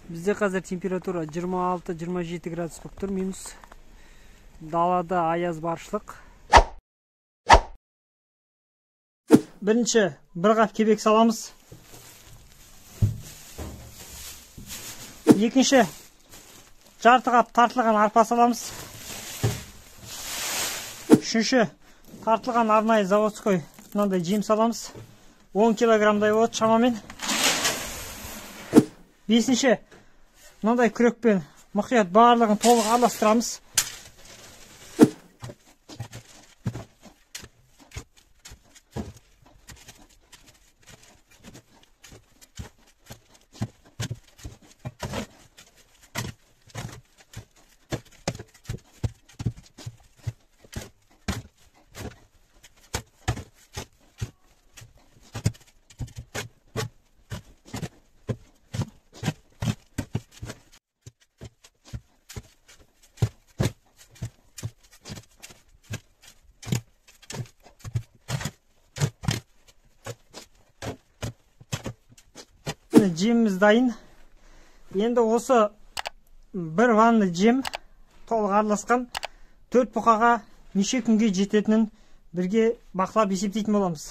Бізде қазір температура 26-27 градус болып тұр, минус. Далада аяз баршылық. Бірінші бір қап кебек саламыз. Екінші жарты қап тартылған арпа саламыз. Үшінші тартылған арнайы заводской мынандай жем саламыз. 10 килограммдай болады шамамен. Бесінші мынандай күрекпен мұқият барлығын толық араластырамыз. Жеміміз дайын. Енді осы бір ванна жем толық араласқан 4 бұқаға неше күнге жететінін бірге бақылап есептейтін боламыз.